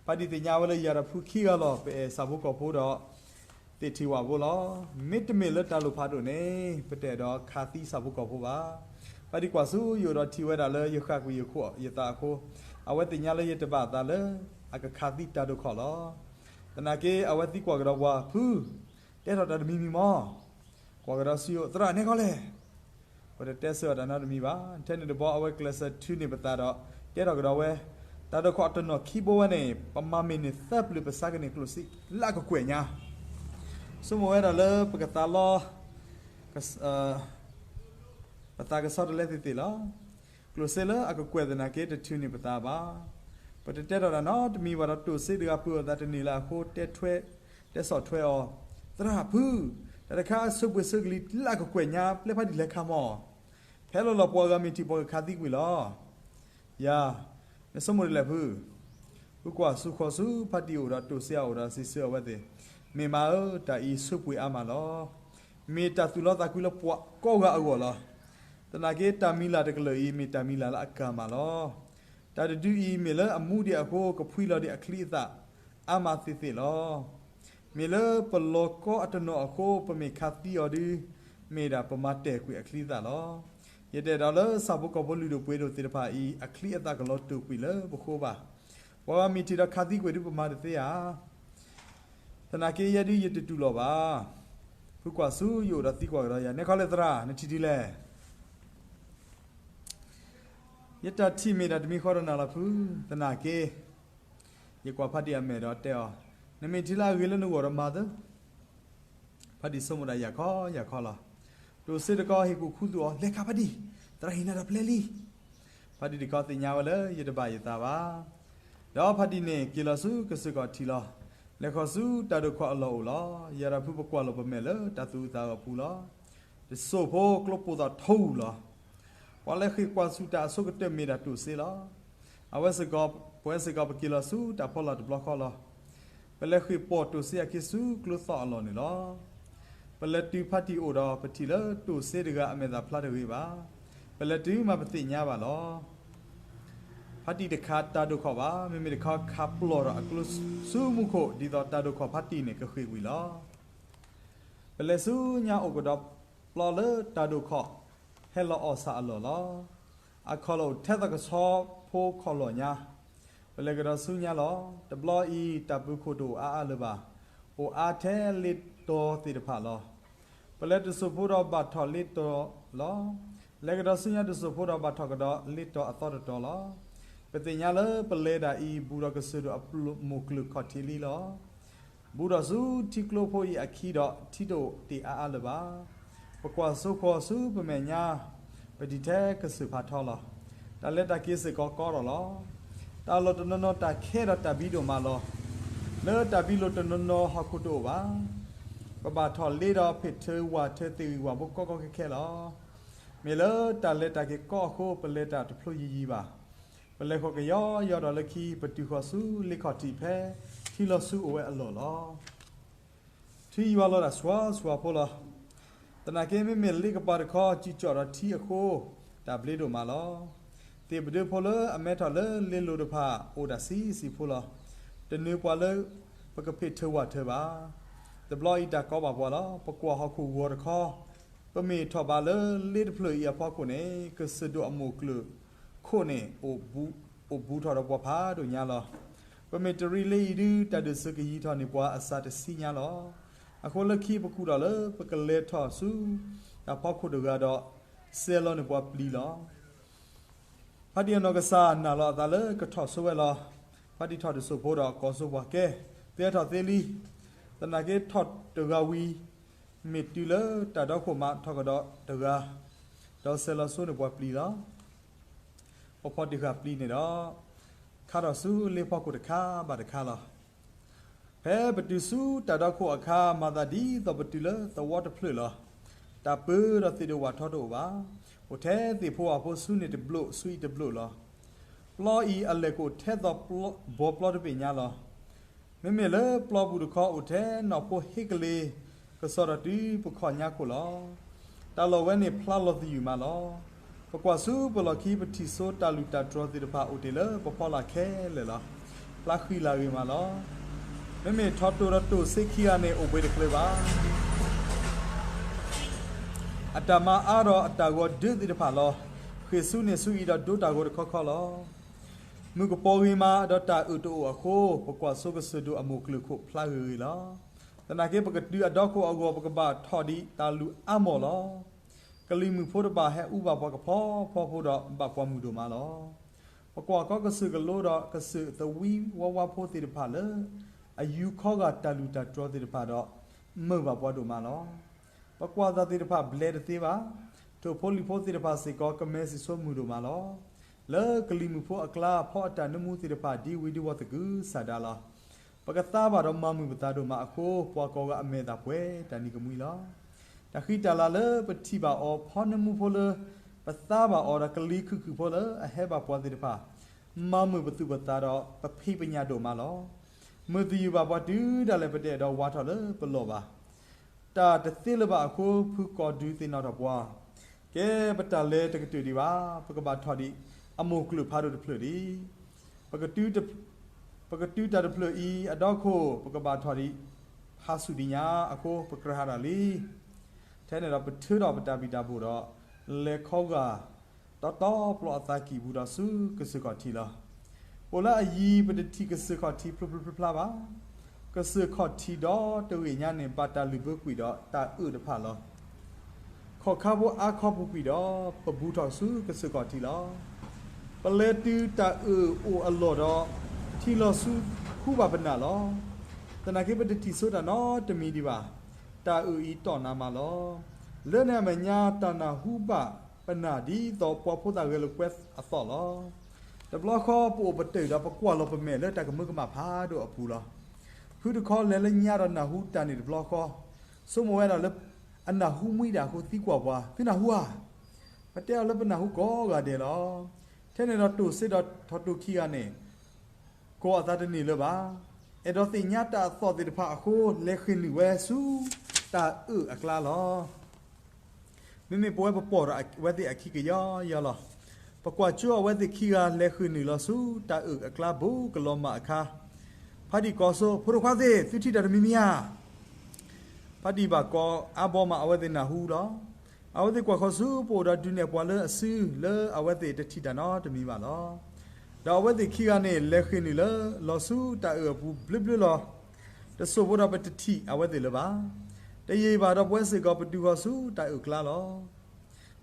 ဖါတံၢ်သ့ၣ်ညါဝဲလၢယၤဒီးဖုခံဂၤလီၤ. ပအဲၣ်ဆၣ်ဖိကီၢ်ဖိဒီး သ့ၣ်ထံၣ်ဝၣ်ဖိလီၤ. မ့တမ့ၢ်လၢတၢ်လိၣ်ဖးဒိၣ်န့ၣ် ပတအဲၣ်ဒိးခးသံဆၣ်ဖိကီၢ်ဖိဘၣ်. ဖါတံၢ်ကွၢ်ဆူယအိၣ်ဒီးထံၣ်ဝဲဒၣ်လၢယဃၣ်ကွံာ်ယသးအဃိ, အဝဲသ့ၣ်ညါလၢယတဘၣ်အသးလၢ အကခးသံတၢ်ဒိၣ်ခီၣ်လီၤ. သနာ်က့အဝဲသံကွၢ်ကဒီးပှၤ, ဖု, တဲထီၣ်တၢ်တမံၤမံၤမီၤ. ကွၢ်ကဒီးဆူယအိၣ်, သရၣ်နဲခီလဲၣ်. ပတတဲဆၢအီၤတၢ်နီတမံၤဘၣ်. ထဲန့ၣ်တဘျီအဝဲကျဲးစၢးထုးန့ၢ်ပသးဒီး တဲထီၣ်ကဒီးဝဲ, တၢ်ဒိၣ်ခီၣ်အတနီၤခံဘိဝဲန့ၣ် ပမၤမ့ၢ်န့ၢ်သၢပျၢၤပစးကန့ၢ်ကျိၣ်စ့လၢအကကွဲၢ်ညါ. ဆိကမိၣ်ဝဲဒၣ်လၢပကသးလီ ပသးကဆှီတလဲသ့ၣ်သ့ၣ်လီၤ. ကျိၣ်စ့လၢအကကွဲၢ်သနာ်က့တထုးန့ၢ်ပသးဘၣ်. ပတတဲထီၣ်တၢ်နီတမံၤဘၣ်ဒီး တိၢ်စ့တဂၤပၢၢ်အသးတန့ၢ်လၢအဃိ တဲထွဲ, တဲဆီၣ်ထွဲအီၤ, သရၣ်ဖု, တၢ်တခါအဆိပှ့ၤဆိကလံၤလၢအကကွဲၢ်ညါ ပျဲဖးတံၢ်လဲၤခးမီၢ်, ဖဲလီၤလီၤပှၤဂၤမ့ၢ်ထံၣ်ပှၤကခးသံကွံာ်လီၤ. ယၤ, နဆိကမိၣ်ဒ်လဲၣ်ဖု, ဖုကွၢ်ဆူဃီၤဆူဖးတံၢ်အိၣ်ဒီးတိၢ်စ့အအိၣ်ဒီးစံးဆၢအဝဲသ့ၣ်, မ့ၢ်မးဧၢ, တၢ်အံၤဆိပှ့ၤအါမးလီၤ. မ့ၢ်တၢ်သူၣ်လီသးကွံလၢပှၤကိးဂၤအဂီၢ်လီၤ. သနာ်က့တၢ်မံၤလၢ်တကလုာ်အံၤ မ့ၢ်တၢ်မံၤလၢ်လၢအကၢ်မးလီၤ. တၢ်တဒုအံၤမ့ၢ်လၢအမူဒံးအဃိ ကဖှံလီၤဒံးအချံအသၣ်အါမးသ့ၣ်သ့ၣ်လီၤ. မ့ၢ်လၢပလီၤကီအတနီၤအဃိ ပမ့ၢ်ခးသံအီၤဒု, မ့ၢ်ဒၣ်ပမၤတဲာ်ကွံာ်အချံအသၣ်လီၤ. ယတအဲၣ်ဒိးလၢဆၣ်ဖိကီၢ်ဖိလုၢ်ဒိၣ်ပှ့ၤဒိၣ်သ့ၣ်တဖၣ်အံၤ အချံအသၣ်ကလီၤတိာ်ကွံာ်လၢပဃိဘၣ်. ပှၤဂၤမ့ၢ်ထံၣ်ဒီးခးသံကွံာ်ဒုပမၤတသ့ဧါ. သနာ်က့ယဲဒုယတတူၢ်လိာ်ဘၣ်. ဖုကွၢ်ဆူယအိၣ်ဒီးသံကွၢ်ကဒီးယၤ, နဲခီလၢသရၣ် နထံၣ်ဒ်လဲၣ်. ယတၢ်ထံၣ်မ့ၢ်ဒၣ်တမံၤဃီဒီးနၤလီၤဖု, သနာ်က့ ယကွၢ်ဖးတံၢ်အမဲာ်ဒီးတဲအီၤ, နမ့ၢ်ထံၣ်လၢအဂ့ၤလၢနဂီၢ်ဒီးမၤသၢ. ဖးတံၢ်ဆိကမိၣ်ဒၣ်ယၢ်ခီယၢ်ခီလီၤ. တိၢ်စ့တကီဟ့ၣ်ကူၣ်ခူသူၣ်အီၤ, လဲၤခးဖးတံၢ်, သရၣ်ဟ့ၣ်နၤဒီးပျဲလံ. ဖးတံၢ်တခီသ့ၣ်ညါဝဲလၢယတဘၣ်ယသးဘၣ်. ဒီးဖးတံၢ်န့ၣ်က့ၤလီၤဆူကစၢၢ်ခီၣ်ထံးလီၤ. လဲၤဃီၤဆူတၢ်ဒိၣ်ခီၣ်အလီၢ်အိၣ်လီၤ. ယၤဒီးဖုပကွၢ်လိာ်ပမဲာ်လၢတၢ်သူၣ်အုးသးအုးအပူၤလီၤ. တစိၢ်ဖိကျိပိၢ်သီၣ်ထီအူၢ်လီၤ. ပှၤလဲၤဃ့ၢ်ကွၢ်ဆူၣ်တၢ်အဆိကတၢၢ်မ့ၢ်ဒၣ်တိၢ်စ့လီၤ. အဝဲစ့ၢ်ကီး, ပဝဲစ့ၢ်ကီးပက့ၤလီၤဆူတၢ်ဖီလာ်တဘျီဃီလီၤ. ပလဲၤဃ့ၢ်ပိာ်တိၢ်စ့အခံဆူကျိသီၣ်အလီၢ်န့ၣ်လီၤ. ပလဲၤတုၤဖးတံၢ်အိၣ်ဒီးပထံၣ်လၢတိၢ်စ့တဂၤအမဲာ်သၣ်ဖျါတဂ့ၤဘၣ်. ပလဲၤတုၤမးပသ့ၣ်ညါဘၣ်လီၤ. ဖးတံၢ်တခးတၢ်ဒိၣ်ခီၣ်ဘၣ်, မ့မ့ၢ်တခီခးပျီၢ်ဒီးအကျိဆူမူခိၣ် ဒ်သိးတၢ်ဒိၣ်ခီၣ်ဖးတံၢ်န့ၣ်ကဃ့ၢ်ကွံာ်လီၤ. ပလဲၤဆူညါအိၣ်ကဒီးပျီလၢတၢ်ဒိၣ်ခီၣ်ဟဲလီၤအီၣ်ဆၣ်အလီၢ်လီၤ. အခီၣ်လီၢ်အိၣ်ထဲသိးကဆီဖိခီၣ်လီၢ်ညါ. ပလဲၤကဒီးဆူညါလီၤ. တဘျီအံၤတၢ်ပၢၤခိၣ်တအိၣ်အါအါလၢၤဘၣ်. အိၣ်အါထဲလ့တီၤသ့ၣ်တဖၣ်လီၤ. ပလဲၤတစိၢ်ဖိဒီးဘၣ်ထီၣ်လ့တီၤလီၤ. လဲၤကဒီးဆူညါတစိၢ်ဖိဒီးဘၣ်ထီၣ်ကဒီးလ့တီၤအသီတတီၤလီၤ. ပသ့ၣ်ညါလၢပလဲၤတၢ်အံၤ ဘူးထီၣ်ကစၢၢ်ဒိၣ်အမိၢ်ကျၢၢ်ခီၣ်ထံးလံလီၤ. ဘူးထီၣ်ဆူထံကျိဖိအံၤအခံဒီး ထံတအိၣ်တ့ၢ်အါအါလၢၤဘၣ်. ပကွၢ်ဆိဃီၤဆူပမဲာ်ညါ, ပထံၣ်ထဲကစၢၢ်ဖးထီလီၤ. တၢ်လဲၤတၢ်က့ၤစ့ၢ်ကီးကီထီၣ်လီၤ. တၢ်လီၢ်တနီၤနီၤတၢ်ခဲဒီးတၢ်ဘံဒိၣ်မးလီၤ. လၢတၢ်ဘံလိာ်တနီၤနီၤဟီၣ်ခိၣ်တအိၣ်ဘၣ်. ပဘၣ်ထီၣ်လ့ဒီးဖ့ၣ်ထၢဝၣ်ထၢသ့ၣ်ဂံၢ်ဝၣ်ဘိကီကီခဲခဲလီၤ. မ့ၢ်လၢတၢ်လဲၤတၢ်က့ၤကီအဃိ ပလဲၤတၢ်တဖျိယံၤယံၤဘၣ်. ပလဲၤဃီၤကယီယီဒီးလၢခံ ပတုၤဃီၤဆူလ့ခီၣ်ထံးဖဲထံလီၤဆူအိၣ်ဝဲအလီၢ်လီၤ. ထံယွၤလီၤတၢ်ဆှီဆှီဖိလီၤ. သနာ်က့မ့မ့ၢ်လ့ကပၤတခီ စံၣ်ကၠီၣ်ဒီးထံအဃိ တၢ်ဘျ့ဒိၣ်မးလီၤ. သ့ၣ်ပဒၢဖိလၢအမဲထီၣ်လၢလ့လိၤတဖၣ် အိၣ်ဒၣ်ဆံးဆံးဖိလီၤ. တနၢၤပှၤလၢပကဖ့ၣ်ထၢဝၣ်ထၢဘၣ်. တဘျီအံၤတၢ်ကီဘၣ်ပှၤလီၤ. ပကွၢ်ဟီၣ်ခိၣ်ဂီၤတခီ, ပမ့ၢ်ထီၣ်ဘးလၢလ့တဖျၢၣ်အံၤအဖီခိၣ်န့ၣ် ကစၢၢ်ဒိၣ်အမိၢ်ကျၢၢ်ခိၣ်န့ၣ် အိၣ်ဘူးထီၣ်ဒီးပှၤဖးဒိၣ်ညါလီၤ. ပမ့ၢ်တရံးလ့အံၤဒု တၢ်ဒုးစၢကယံၤထီၣ်န့ၢ်ပှၤအစှၤတဆံညါလီၤ. အဃိလၢခံပကူၣ်ထီၣ်လၢပကလဲၤထီၣ်ဆူတၢ်ဖီခိၣ်တဂၤဒီး စဲၤလီၤန့ၢ်ပှၤပျံၤလီၤ. ဖါတံၢ်အနီၢ်ကစၢ်နာ်လီၤအသးလၢကထီၣ်ဆိဝဲလီၤ. ဖါတံၢ်ထီၣ်တစိၢ်ဖိဒီးကိးဆိပှၤကဲ, သုဟဲထီၣ်သ့လံ. သနာ်က့ထီၣ်တဂၤဝံၤ မ့ၢ်တုၤလၢတၢ်ဒီခိၣ်မးထီၣ်ကဒီးတဂၤ, ဒီးစဲၤလီၤဆိန့ၢ်ပှၤပျံၤလီၤ. ပဖီတံၢ်ဃာ်ပျံၤန့ၣ်ဒီး ခါထီၣ်ဆူလ့ဖီခိၣ်တခါဘၣ်တခါလီၤ. ဖဲပတုၤဆူတၢ်ဒီခိၣ်အခါ မၤသးဒ်သိးပတုၤလၢသဝီတဖျၢၣ်လီၤ. တၢ်ပၢဒီးသ့ၣ်ဒိၣ်ဝၣ်ထီတအိၣ်ဘၣ်. အိၣ်ထဲသ့ၣ်ဖိဝၣ်ဖိဆူန့ၣ်တဘျိး ဆူအံၤတဘျိးလီၤ. ပျီအံၤအလဲၢ်ကအိၣ်ထဲသိးဘီပျီတဘ့ၣ်ညါလီၤ. မ့မ့ၢ်လၢပျီပူၤတခီအိၣ်ထဲနီၣ်ဖိဟ့ကလ့ၤ ကစီၣ်ဒီးတုၤပခီၣ်ညါခိၣ်လီၤ. တၢ်လီၢ်ဝဲန့ၣ်ဖျါလီၤသယုၢ်မးလီၤ. ပကွၢ်ဆူပလီၢ်ခံ ပထံၣ်ဆိတၢ်လူၢ်တၢ်တြီၤသ့ၣ်တဖၣ်အိၣ်တ့ၢ်လၢပဖီလာ်ခဲလၢာ်လီၤ. ဖျါဃံလၤဂ့ၤမးလီၤ. မ့မ့ၢ်ထီတိၢ်ဒီးတိၢ်စ့ခံဂၤန့ၣ်အိၣ်ဘှံးတချၢဘၣ်. အတၢ်မၤအါဒီးအတၢ်ဂီၤဒၢသ့ၣ်တဖၣ်လီၤ. ဃ့ၢ်ဆူန့ၢ်ဆူအံၤဒီးဒိတၢ်ဂီၤတခီခီလီၤ. မုၢ်ကပီၤဂ့ၤမးဒီးတၢ်အုၣ်တအိၣ်အဃိ ပကွၢ်ဆိကစၢၢ်ဒိၣ်အမိၢ်ကျၢၢ်ခိၣ်ဖျါဂ့ၤဂ့ၤလီၤ. သနာ်က့ပကတုၤအဒီခိၣ်အဂီၢ် ပကဘၣ်ထီၣ်ဒံးတၢ်လူၢ်အါမးလီၤ. ကလံၤမုၢ်ဖိတဖၣ်ဟဲအူဘၣ်ပှၤကဖီဖီဖိဒီးဘၣ်ပှၤမုာ်ဒိၣ်မးလီၤ. ပကွၢ်ကီကစၢၢ်ကလိဒီးကစၢၢ်သဝံဝါဝါဖိသ့ၣ်တဖၣ်လၢ အယူခီဂာ်တၢ်လူၢ်တၢ်တြီၤသ့ၣ်တဖၣ်ဒီး မုာ်ဘၣ်ပှၤဒိၣ်မးလီၤ. ပကွၢ်သးသ့ၣ်တဖၣ်ဘျဲးတသ့ဘၣ်. ထိၣ်ဖိလံၣ်ဖိသ့ၣ်တဖၣ်စ့ၢ်ကီး ကမဲစံၣ်ဆိမုာ်ဒိၣ်မးလီၤ. လၢကလံၤမုၢ်ဖိအကျါ ဖီအတၢ်နၢမူသ့ၣ်တဖၣ်ဒ်ဝံၤဒ်ဝီၤသကုၤဆးဒးလီၤ. ပကသါဘၣ်ဒီးမၤမုာ်ပသးဒိၣ်မးအဃိ, ပှၤကိးဂၤအမဲာ်သးပှဲၤတၢ်နံၤကမှံလီၤ. တၢ်ဃံတၢ်လၤလၢပထံၣ်ဘၣ်အီၤ, ဖီနမူဖိလၢပသါဘၣ်အီၤ, ဒီးကလံၤခုၣ်ခုၣ်ဖိလၢအဟဲဘၣ်ပှၤသ့ၣ်တဖၣ်, မၤမုာ်ပသူၣ်ပသးဒီးပဖံးပညၣ်ဒိၣ်မးလီၤ. မုာ်သယုၢ်ဘၣ်ပှၤတုၤဒၣ်လဲာ်ပတအဲၣ်ဒိးဝးထီၣ်လၢပလီၢ်ဘၣ်. တၢ်တသ့လၢၤဘၣ်အဃိ, ဖုကိးဒုသ့ၣ်နီၣ်ထီၣ်ပှၤ, ကဲပတၢ်လဲၤတကတၢၢ်ဒံးဘၣ်, ပကဘၣ်ထီၣ်ဒံးအမိၢ်ကျၢၢ်ဖးဒိၣ်တဖျၢၣ်လံ. ပကတုၤ, ပကတုၤတၢ်တဖျၢၣ်အံၤအဒီခိၣ်, ပကဘၣ်ထီၣ်ဒံးဟးဆူၣ်ဒံးညါအဃိ, ပကြၢးဟးတၢ်လံ. ထဲန့ၣ်ဒီးပထုးထီၣ်ပတၢ်ဘံၣ်တၢ်ဘိၣ်ဒီး, လဲၤခီဂာ် တီတီပျီအသးကံၢ်ပူၤဒီးဆူကစၢၢ်ခီၣ်ထံးလီၤ. အိၣ်လၢအယံၤပတထံၣ်ကစၢၢ်ခီၣ်ထံးဖျိဖျိဖျါဖျါဘၣ်. ကစၢၢ်ခီၣ်ထံးဒီတဂ့ၢ်ညါန့ၣ် ဘၣ်တၢ်လုၣ်ဘၢကွံာ်ဒီးတၢ်အၢၣ်တဖၣ်လီၤ. ခီၣ်ခါဖိအါခီပူၤကွံာ်ဒီး, ပဘူးထီၣ်ဆူကစၢၢ်ခီၣ်ထံးလီၤ. ပလဲၤတုၤတၢ်အၢၣ်အိၣ်အလီၢ်ဒီး, ထံလီၤဆူဟူဘၣ်ပနၢ်လီၤ. သနာ်က့ပတထံၣ်ဆိတၢ်နီတမံၤဒံးဘၣ်. တၢ်အၢၣ်အံၤတီၣ်နးမးလီၤ. လၢန့ၣ်အမဲာ်ညါတၢ်နၢ်ဟူဘၣ်ပနၢ် ဒ်သိးပှၤဖိသၣ်ဂဲၤလိာ်ကွဲအသိးလီၤ. တဘျီဃီပအိၣ်ပတုာ်ဒီးပကွၢ်လီၤပမဲာ်လၢတၢ်ကမၢကမၣ်ဖးဒိၣ်အပူၤလီၤ. ဖုတခီလဲၤလၢညါဒီးနၢ်ဟူတၢ်န့ၣ်တဘျီဃီ, ဆိကမိၣ်ဝဲဒၣ်လၢ အနၢ်ဟူမှံဒၣ်အဃိသံကွၢ်ပှၤ, သုနၢ်ဟူဧါ. ပတဲအီၤလၢပနၢ်ဟူကိးဂၤဒဲးလီၤ. ထဲန့ၣ်ဒီးတိၢ်စ့ဒီးထီၣ်တိၢ်ခံဂၤန့ၣ် ကိးအသးတန့ၢ်လၢၤဘၣ်. အဲၣ်ဒိးသ့ၣ်ညါတၢ်အသီၣ်သ့ၣ်တဖၣ်အဃိ လဲၤဃ့ၢ်နုာ်ဝဲဆူတၢ်အၢၣ်အကျါလီၤ. မ့မ့ၢ်ပဝဲပပိာ်ဒီးအဝဲသ့ၣ်အခံကယီယီလီၤ. ပကွၢ်ကၠိအဝဲသ့ၣ်ခံဂၤလဲၤဃ့ၢ်နုာ်လီၤဆူတၢ်အၢၣ်အကျါဘူးကလီၤမၢ်အခါ, ဖးဒံၣ်ကိးဆိ, ဖိတခွါသ့ၣ်, သုထံၣ်တၢ်တမံၤမံၤဧါ. ဖးဒံၣ်ဘၣ်ကိးအါဘီမးအဝဲသ့ၣ်နၢ်ဟူဒီး, အဝဲသ့ၣ်ကွၢ်ဃီၤဆူပအိၣ်ဒီးဒုးနဲၣ်ပှၤလၢအစုလၢအဝဲသ့ၣ်တထံၣ်တၢ်နီတမံၤဘၣ်လီၤ. ဒီးအဝဲသ့ၣ်ခံဂၤန့ၣ် လဲၤဃ့ၢ်နုာ်လီၤဆူတၢ်အၢၣ်အပူၤဘျၢဘျၢလီၤ. တစိၢ်ဖိဒီးပတထံၣ်အဝဲသ့ၣ်လၢၤဘၣ်. တယံာ်ဘၣ်ဒီးပဝဲစ့ၢ်ကီးပတုၤဃီၤဆူတၢ်အၢၣ်ကျါလီၤ.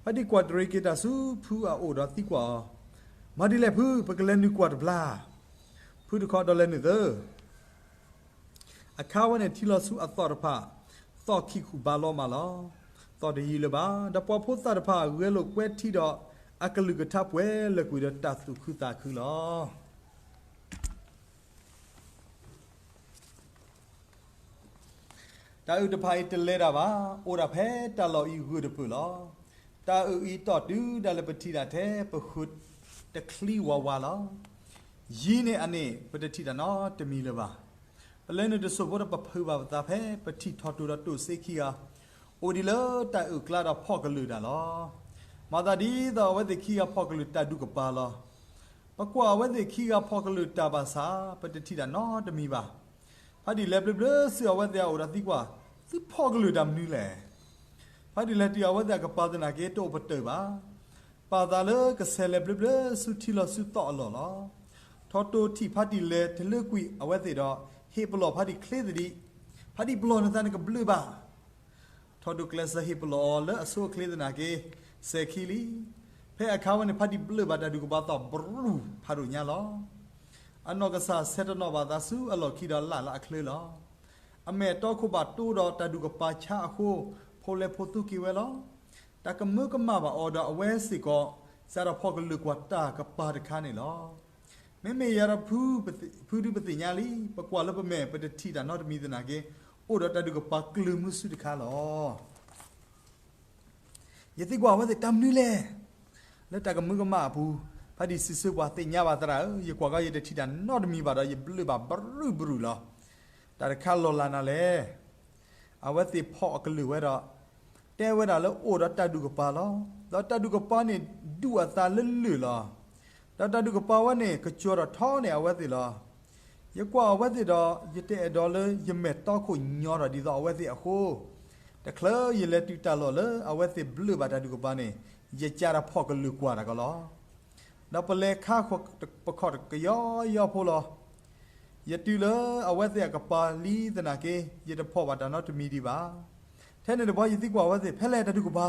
ဖးဒံၣ်ကွၢ်တရံးက့ၤတၢ်ဆူဖုအအိၣ်ဒီးသံကွၢ်အီၤ, မၤဒ်လဲၣ်ဖု, ပကလဲၤနုာ်ကွၢ်တဘျီ. ဖုတခီဒီးလဲၤနုာ်သၢ အခါဝဲန့ၣ်ထံလီၤဆူအသီၣ်တဖၣ်, သီၣ်ခံခူၣ်ဘါလီမးလီၤ. သီၣ်တယံာ်လၢၤဘၣ်. ဒီးပှၤဖိသၣ်တဖၣ်ဂဲၤလိာ်ကွဲထံဒီး, အကလုၢ်ကထါပှဲၤလၢာ်ကွံာ်ဒီးတၢ်သူၣ်ခုသးခုလီၤ. တၢ်အၢၣ်တဖၣ်အံၤတလဲၤတၢ်ဘၣ်, အိၣ်ဒၣ်ဖဲတၢ်လီၢ်အံၤဂၢၢ်တပၢၢ်လီၤ. တၢ်အၢၣ်အံၤတီၢ်တုၤဒၣ်လဲာ်ပထံၣ်ဒၣ်ထဲပဃုာ်တချံဝးဝးလီၤ. ယံၤန့ၣ်အန့ၣ် ပတထံၣ်တၢ်နီတမံၤလၢၤဘၣ်. ပလဲၤနုာ်တစိၢ်ဖိဒီးပဖုးဘၣ်ပသးဖဲပထံၣ်ထီၣ်တိၢ်ဒီးတိၢ်စ့ခံဂၤ, အိၣ်ဒံးလၢတၢ်အၢၣ်ကျါဒီးဖီၣ်ကလုာ်တၢ်လီၤ. မၤသးဒ်သိးအဝဲသ့ၣ်ခံဂၤဖီၣ်ကလုာ်တၢ်ဒူၣ်ကပၤလီၤ. ပကွၢ်အဝဲသ့ၣ်ခံဂၤဖီၣ်ကလုာ်တၢ်ဘၣ်ဆၣ်, ပတထံၣ်တၢ်နီတမံၤဘၣ်. ဖးဒံၣ်လဲၤဘျၢဘျၢဆူအဝဲသ့ၣ်အအိၣ်ဒီးသံကွၢ်, သုဖီၣ်ကလုာ်တၢ်မနုၤလဲၣ်. ဖးဒံၣ်လဲၤတုၤအဝဲသ့ၣ်အကပၤသနာ်က့တအိၣ်ပတုာ်ဘၣ်. ပာ်သးလၢကဆဲးလဲၤဘျၢဘျၢဆူထံလီၤဆူသီၣ်အလီၢ်လီၤ. ထီၣ်တိၢ်ထံၣ်ဖးဒံၣ်လဲၤတလၢကွံာ်အဝဲသ့ၣ်ဒီး, ဟ့ၣ်ပလီၢ်ဖးဒံၣ်ချ့သဒံး, ဖးဒံၣ်ပလီၢ်နသးနကဘျၢဘၣ်. ထီၣ်တိၢ်ကျဲးစၢးဟ့ၣ်ပလီၢ်အီၤလၢအဆိအချ့သနာ်က့, စဲၤခံလံ. ဖဲအခါဝဲန့ၣ် ဖးဒံၣ်ဘျၢဘၣ်တၢ်ဒူၣ်ကပၤသီၣ်ဘြူၣ်ဖးဒိၣ်ညါလီၤ. အနီၢ်ကစၢ်ဆဲးတနီၣ်ဘၣ်သးဆူအလီၢ်ခံဒီးလၢ်လၢအချၢလီၤ. အမဲာ်တီခိၣ်ဘၣ်တိဒီးတၢ်ဒူၣ်ကပၤဆါအဃိ, ဖိလဲၤဖိသူက့ၤဝဲလီၤ. တၢ်ကမၢကမၣ်ဘၣ်အီၤဒီးအဝဲစ့ၢ်ကီး, စးထီၣ်ဖီၣ်ကလုာ်ကွၢ်တၢ်ကပၤတခါန့ၣ်လီၤ. မ့မ့ၢ်ယၤဒီးဖု, ဖုဒုပသ့ၣ်ညါလံ, ပကွၢ်လၢပမဲာ်ပတထံၣ်တၢ်နီတမံၤသနာ်က့, အိၣ်ဒီးတၢ်ဒူၣ်ကပၤကျၢၤမုဆူတခါလီၤ. ယသံကွၢ်အဝဲသ့ၣ်တၢ်မနုၤလဲၣ်. လၢတၢ်ကမၢကမၣ်အပူၤ, ဖးဒံၣ်စံးဆၢပှၤသ့ၣ်ညါဘၣ်သရၣ်ဧၢ, ယကွၢ်ကီယတထံၣ်တၢ်နီတမံၤဘၣ်ဒီး ယဘျၢဘၣ်ဘြူၤဘြူၤလီၤ. တၢ်တခါလီၤလးနၤလဲၣ်. အဝဲသ့ၣ်ဖီၣ်အကလုာ်ဝဲဒီး, တဲဝဲဒၣ်လၢအိၣ်ဒီးတၢ်ဒူၣ်ကပၤလီၤ. ဒီးတၢ်ဒူၣ်ကပၤန့ၣ်ဒုၣ်အသးလၢလၢၢ်လီၤ. ဒီးတၢ်ဒူၣ်ကပၤဝဲန့ၣ် ကစှီၤထီၣ်ထီန့ၢ်အဝဲသ့ၣ်လီၤ. ယကွၢ်အဝဲသ့ၣ်ဒီး, ယတအဲၣ်ဒိးလၢယမဲာ်တီခိၣ်ညီထီၣ်ဒ်သိးအဝဲသ့ၣ်အဃိ, တချုးယလဲၤတုၤတၢ်လီၢ်လၢအဝဲသ့ၣ်ဘျၢဘၣ်တၢ်ဒူၣ်ကပၤန့ၣ်, ယကးဒီးဖီၣ်ကလုာ်ကွၢ်တၢ်ကီလီၤ. ဒီးပလဲၤခါပခီၣ်ကယီယီဖိလီၤ. ယတုၤလၢအဝဲသ့ၣ်အကပၤလံသနာ်က့, ယတဖီၣ်ဘၣ်တၢ်နီတမံၤဒံးဘၣ်. ထဲန့ၣ်တဘျီယသံကွၢ်အဝဲသ့ၣ်, ဖဲလဲၣ်တၢ်ဒူၣ်ကပၤ.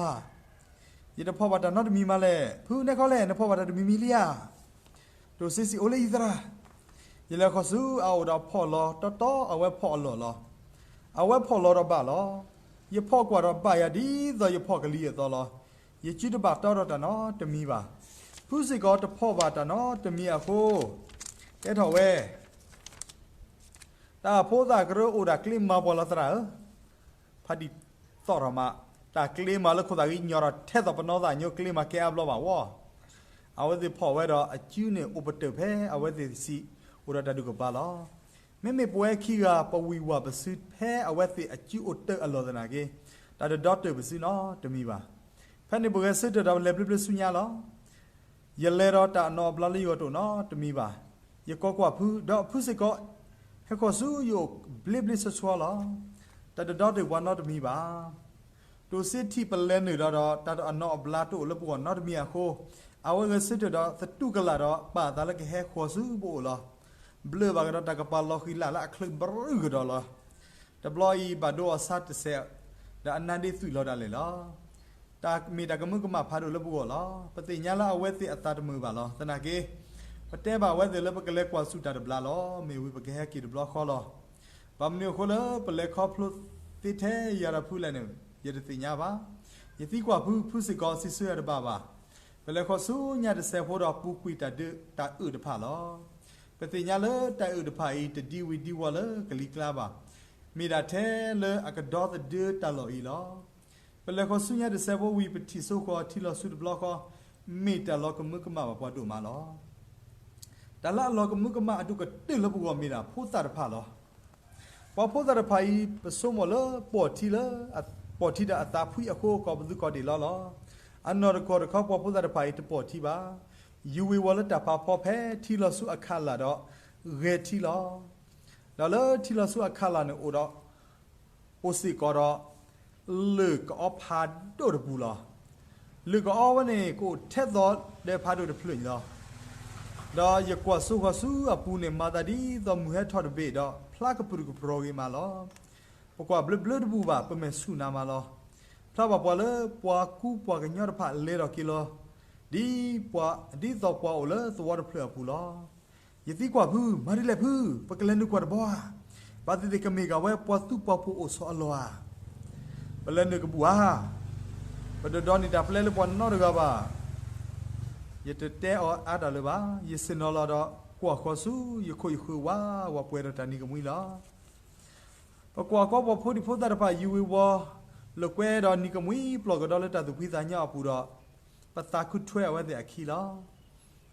ယတဖီၣ်ဘၣ်တၢ်နီတမံၤမးလဲၣ်. ဖုနဲခီလဲၣ်, နဖီၣ်ဘၣ်တၢ်တမံၤမံၤလံဧါ. တိၢ်စ့စံး, အိၣ်လၢယသရၣ်. ယလဲၤဃီၤဆူအအိၣ်ဒီးဖီၣ်လီၤတီတီအဝဲဖီၣ်အလီၢ်လီၤ. အဝဲဖီၣ်လီၤဒီးဘၣ်လီၤ. ယဖီၣ်ကွၢ်ဒီးဘၣ်ယၤဒ်သိးယဖီၣ်ကလံၤအသိးလီၤ. ယစုတဘၣ်တီဒီးတၢ်နီတမံၤဘၣ်. ဖုစ့ၢ်ကီးတဖီၣ်ဘၣ်တၢ်နီတမံၤအဃိ, တဲထီၣ်ဝဲ တၢ်ဖိသၣ်ကရၢအိၣ်ဒၣ်ကျ့မၤပှၤလီၤသရၣ်ဧၢ, ဖးဒံၣ်သီၣ်ထီၣ်မး, တၢ်ကျ့မၤလၢခိၣ်သၣ်ဂံၢ်ညီၣ်ထီၣ်ထဲသိးပနီၢ်သၣ်ညိကျ့မၤကဲအါဘျီဘၣ်ဝီ, အဝဲသ့ၣ်ဖီၣ်ဝဲဒီးအစုန့ၣ်အိၣ်ပတုာ်ဖဲအဝဲသ့ၣ်စံးအိၣ်ဒီးတၢ်ဒုးကပၤလီၤ. မ့မ့ၢ်ပဝဲခံဂၤ ပဝံၣ်ဝၢ်ပစုဖဲအဝဲသ့ၣ်အစုအိၣ်တၢ်အလီၢ်သနာ်က့, တၢ်တဒီတၢၢ်ပစုနီတမံၤဘၣ်. ဖဲန့ၣ်ပဂဲၤဆၢထၢၣ်ဒီးပလဲၤဘျ့ဘျ့ဆူညါလီၤ. ယလဲၤဒီးတၢ်အနီၣ်အဘျါလၢယဂီၢ်တအိၣ်နီတမံၤဘၣ်. ယကိးကွၢ်ဖု, ဒီးဖုစ့ၢ်ကီး ဟဲဃီၤဆူယအိၣ်ဘျ့ဘျ့ဆှီဆှီလီၤ. တၢ်တဒီတၢၢ်ပှၤနီတမံၤဘၣ်. တိၢ်စ့ထံၣ်ပလဲၤနုာ်ဒီး ဒီးတၢ်အနီၣ်အဘျါတအိၣ်လၢပဂီၢ်နီတမံၤအဃိ, အဝဲဂဲၤဆၢထၢၣ်ဒီးသတူၢ်ကလာ်ဒီး ပာ်အသးလၢကဟဲဃီၤဆူပအိၣ်လီၤ. ဘျၢဘၣ်ကဒီးတၢ်ကပၤလီၤဃံၤလၢ်လၢအချၢဘရူၢ်ကဒီးလီၤ. တဘျီအံၤဘၣ်ဒိအီၤဆါတစဲး, ဒီးအနါဒ့သွံၣ်လီၤဒၣ်လဲာ်လီၤ. တၢ်မ့ၢ်တၢ်ကမၢကမၣ်ဖးဒိၣ်လၢပဂီၢ်လီၤ. ပသ့ၣ်ညါလၢအဝဲသ့ၣ်အသးတမုာ်ဘၣ်လီၤ. သနာ်က့ ပတဲဘၣ်အဝဲသ့ၣ်လၢပကလဲၤကွၢ်ဆူၣ်တၢ်တဘျါလီၤ. မ့ၢ်ဝံၤပကဟဲက့ၤတဘျီဃီလီၤ. ဘၣ်မနုၤအဃိလၢပလဲၤခီဖျိသ့ထဲယၤဒီးဖုလဲၣ်န့ၣ် ယတသ့ၣ်ညါဘၣ်. ယသံကွၢ်ဖု, ဖုစ့ၢ်ကီးစံးဆၢယၤတဘၣ်ဘၣ်. ပလဲၤဃီၤဆူညါတစဲးဖိဒီးပူၤကွံာ်တၢ်ဒၢတၢ်အုၣ်တဖၣ်လီၤ. ပသ့ၣ်ညါလၢတၢ်အုၣ်တဖၣ်အံၤတဒံဝံၤဒံဝီၤလၢကလံၤကျါဘၣ်. မ့ၢ်ဒၣ်ထဲလၢအကဒီသဒၢတၢ်လီၢ်အံၤလီၤ. ပလဲၤဃီၤဆူညါတစဲးဖိဝံၤ ပထံၣ်စိဃီၤထံလီၤဆူတဘျီဃီ, မ့ၢ်တၢ်လီၤကမၢကမၣ်ဘၣ်ပှၤဒိၣ်မးလီၤ. တၢ်လၢအလီၤကမၢကမၣ်အဒိၣ်ကတၢၢ်လၢပဂီၢ်မ့ၢ်ဒၣ်ဖိသၣ်တဖၣ်လီၤ. ပှၤဖိသၣ်တဖၣ်အံၤ ပဆိကမိၣ်လၢပိာ်ထံလၢ ပိာ်ထံဒီးအသးဖှံအဃိ ကိးပသူကိးဒံးလီၤလီၤ. အနီၢ်တကီၢ်တခီ ပှၤဖိသၣ်တဖၣ်အံၤတပိာ်ထံဘၣ်. ယူၤဝ့ၤဝီၤလၢတၢ်ဖးဖီဖဲထံလီၤဆူအခးလာ်ဒီး ဂဲၤထံလီၤ. ဒီးလၢထံလီၤဆူအခးလာ်န့ၣ်အိၣ်ဒီး အိၣ်စ့ၢ်ကီးဒီး လၢၢ်ကအီဖးဒိၣ်တပူၤလီၤ. လၢၢ်ကအီဝဲန့ၣ် ကအိၣ်ထဲသိးဒဲဖးဒိၣ်တဖျၢၣ်န့ၣ်လီၤ. ဒီးယကွၢ်စိဃီၤဆူအပူၤန့ၣ် မၤသးဒ်သိးမုၢ်ဟဲထီၣ်တဘ့ၣ်ဒီး ဖျါကပြုၢ်ကပြီၤဂ့ၤမးလီၤ. ပကွၢ်ဘျၢဘျၢတဘူၣ်ဘၣ် ပမဲာ်ဆူၣ်နးမးလီၤ. ဖျါဘၣ်ပှၤလၢပှၤကူပှၤကညီတဖၣ်လဲၤထီၣ်က့ၤလီၤ. ဒ်ပှၤ ဒ်သိးပှၤအိၣ်လၢသဝီတဖျၢၣ်အပူၤလီၤ. ယသံကွၢ်ဖု, မၤဒ်လဲၣ်ဖု, ပကလဲၤနုာ်ကွၢ်တဘျီဧါ. ဘၣ်သ့ၣ်သ့ၣ်ကမ့ၢ်ကၤဝဲပှၤသူပှၤဖိအိၣ်ဆီအလီၢ်ဧါ. ပလဲၤနုာ်ကဘူၣ်ဧါ. ပတဒိးန့ၢ်တၢ်ပျဲလၢပှၤနီတဂၤဘၣ်. ယတတဲအီၤအါတၢ်လၢၤဘၣ်. ယဆ့ၣ်နီၤလီၤဒီး ကွၢ်ဃီၤဆူယခိၣ်ယဃၢၤဝးဝးပှဲၤဒီးတၢ်နံၤကမှံလီၤ. ပကွၢ်ကီပှၤဖိဒံဖိသၣ်တဖၣ်ယူၤဝ့ၤဝီၤ လိာ်ကွဲဒီးနံၤကမှံပျီၢ်ကဒီးလၢတၢ်သူၣ်ဖှံသးညီအပူၤဒီး ပသးခုထွဲအဝဲသ့ၣ်အခံလီၤ.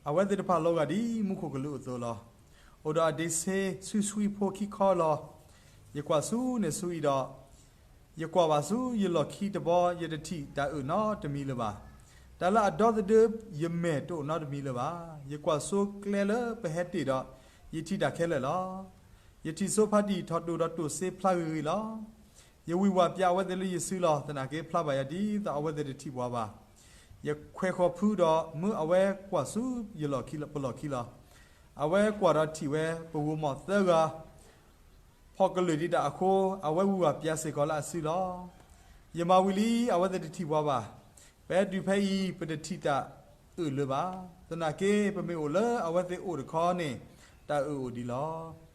အဝဲသ့ၣ်တဖၣ်လီၤဂာ်ဒ်မူခိၣ်ကလူးအသိးလီၤ. အိၣ်ဒီးအဒ့ဆ့ဆှံဆှံဖိခံခီလီၤ. ယကွၢ်ဆူန့ၣ်ဆူအံၤဒီး ယကွၢ်ဘၣ်ဆူယလီၢ်ခံတဘီ ယတထံၣ်တၢ်အုၣ်နီတမံၤလၢၤဘၣ်. တၢ်လၢအဒီသဒၢယမဲာ်တအိၣ်နီတမံၤလၢၤဘၣ်. ယကွၢ်စိကျဲလၢပဟဲတ့ၢ်ဒီး ယထံၣ်တၢ်ခဲလၢာ်လီၤ. ယထံၣ်စိဖးတံၢ်ထီၣ်တိၢ်ဒီးတိၢ်စ့ဖျါဂ့ၤဂ့ၤလီၤ. ယဝံၢ်ဝၢ်ပၠးအဝဲသ့ၣ်လၢယစုလီၤ. သနာ်က့ဖျါဘၣ်ယၤဒ်သိးအဝဲသ့ၣ်တထံၣ်ပှၤဘၣ်. ယခွဲးဃီၤဖုဒီးမၢအဝဲကွၢ်ဆူယလီၢ်ခံလီၤ ပလီၢ်ခံလီၤ. အဝဲကွၢ်ဒီးထံၣ်ဝဲပဂိၤမီၢ်သၢဂၤ ဖီၣ်ကလုာ်ဒံးတၢ်အဃိ အဝဲဝံၢ်ဝၢ်ပၠးစ့ၢ်ကီးလၢအစုလီၤ. ယမၤဝံၤလံ အဝဲသ့ၣ်တထံၣ်ပှၤဘၣ်. ပဟဲတုၤဖဲအံၤ ပတထံၣ်တၢ်အုၣ်လၢၤဘၣ်. သနာ်က့ ပမ့ၢ်အိၣ်လၢအဝဲသ့ၣ်အိၣ်တခီန့ၣ် တၢ်အုၣ်အိၣ်ဒံးလီၤ.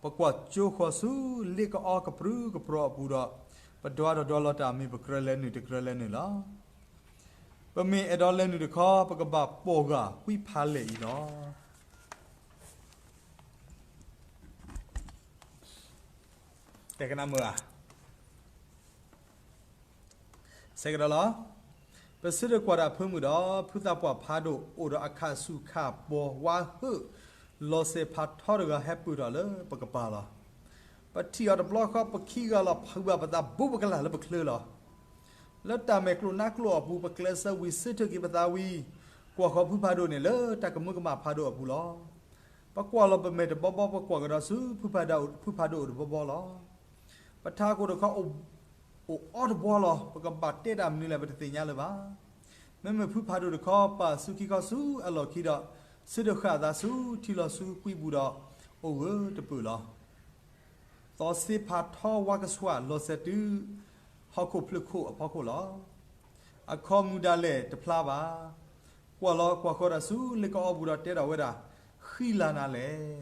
ပကွၢ်ကၠိဃီၤဆူလ့ၣ်ကအီကပြုၢ်ကပြီၤအပူၤဒီး ပဒွးဒီးဒွးလီၤတၢ်မ့ၢ်ပကြၢးလဲၤနုာ်တကြၢးလဲၤနုာ်လီၤ. ပမ့ၢ်အဲၣ်ဒိးလဲၤနုာ်တခီ ပကဘၣ်ပိာ်ဂၢၢ်ကွံဖးလဲၢ်အံၤလီၤ. တဲကနၣ်မုာ်ဧါ. ဆဲးကဒီးလီၤ. ပဆၢထၢၣ်ကွၢ်တၢ်ဖၢမုၢ်ဒီး ဖုသးပှၢ်ဖးဒိၣ် အိၣ်ဒီးအခးဆူၣ်ခးပီၤဝါဟုၣ် လီၤစဲၤဖးထီတဂၤဟဲပၢၢ်ထီၣ်လၢပကပၤလီၤ. ပထံၣ်အီၤတဘျီဃီ ပခံဂၤလီၤဖုးဘၣ်ပသးဘူးပကလာ်လၢပချၢလီၤ. လၢတၢ်မဲာ်ကျိၣ်နါကျိၣ်အပူၤ ပကျဲးစၢးဝံၤဆၢထၢၣ်က့ၤပသးဝံၤ ကွၢ်ဃီၤဖုဖးဒိၣ်န့ၣ်လၢတၢ်ကမၢကမၣ်ဖးဒိၣ်အပူၤလီၤ. ပကွၢ်လီၤပမဲာ်တဘီဘီ ပကွၢ်ကဒီးဆူ ဖုဖးဒိၣ်အိၣ်တဘီဘီလီၤ. ပထးခိၣ်တခီ အိၣ်အီတဘီလီၤ. ပကဘၣ်တဲတၢ်မနုၤလဲၣ် ပတသ့ၣ်ညါလၢၤဘၣ်. မ့မ့ၢ်ဖုဖးဒိၣ်တခီ ပာ်ဆူခံခီဆူအလီၢ်ခံဒီး ဆၢထၢၣ်ဃာ်အသးဆူထံလီၤဆူကွံပူၤဒီး အိၣ်ဂၢၢ်တပၢၢ်လီၤ. သီစ့ဖးထီဝါကဆှၣ်လီၤစဲၤတုၤ ဟီၣ်ခိၣ်ဖျၢၣ်ခိၣ်အဖီခိၣ်လီၤ. အခီမုၢ်ဒၣ်လဲာ်တဖျါဘၣ်. ကွၢ်လီၤကွၢ်ဃီၤတၢ်ဆူလ့ၣ်ကအီပူၤဒီးတဲထီၣ်ဝဲဒၣ် ဃံလၤနၤလဲၣ်.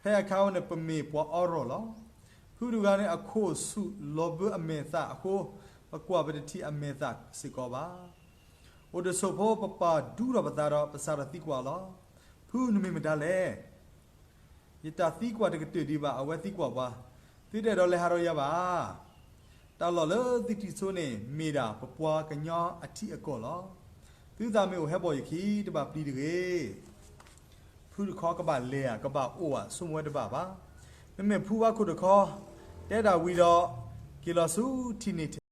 ဖဲအခါဝဲန့ၣ် ပမ့ၢ်ပှၤအီရီၣ်လီၤ. ဖုတဂၤန့ၣ် အခိၣ်ဆူၣ်လီၤဘၢအမဲာ်သၣ်အဃိ ပကွၢ်ပတထံၣ်အမဲာ်သၣ်စ့ၢ်ကီးဘၣ်. အိၣ်တဆိးဖိ ပပာ်ဒူထီၣ်ပသးဒီး ပစးထီၣ်သံကွၢ်လီၤ. ဖုနမ့ၢ်မတၤလဲၣ်. ယတၢ်သံကွၢ်တကတၢၢ်ဒံးဘၣ် အဝဲသံကွၢ်ပှၤ, သုတအဲၣ်ဒိးလဲၤဟးဒီးယၤဘၣ်ဧါ. တၢ်လီၢ်လၢသုထံၣ်ဆိန့ၣ် မ့ၢ်ဒၣ်ပပှၤကညီအထံအကီၢ်လီၤ. သုသးမ့ၢ်အိၣ်ဟဲဘီၣ်ယခံ တဘၣ်ပျံၤတဂ့ၤ. ဖုတခီကဘၣ်လဲၤဧါ ကဘၣ်အိၣ်ဧါ ဆိကမိၣ်ဝဲတဘၣ်ဘၣ်. မ့မ့ၢ်ဖုဘါခိၣ်တခီ တဲဒၣ်ဝံၤဒီး က့ၤလီၤဆူထံၣ်န့ၣ်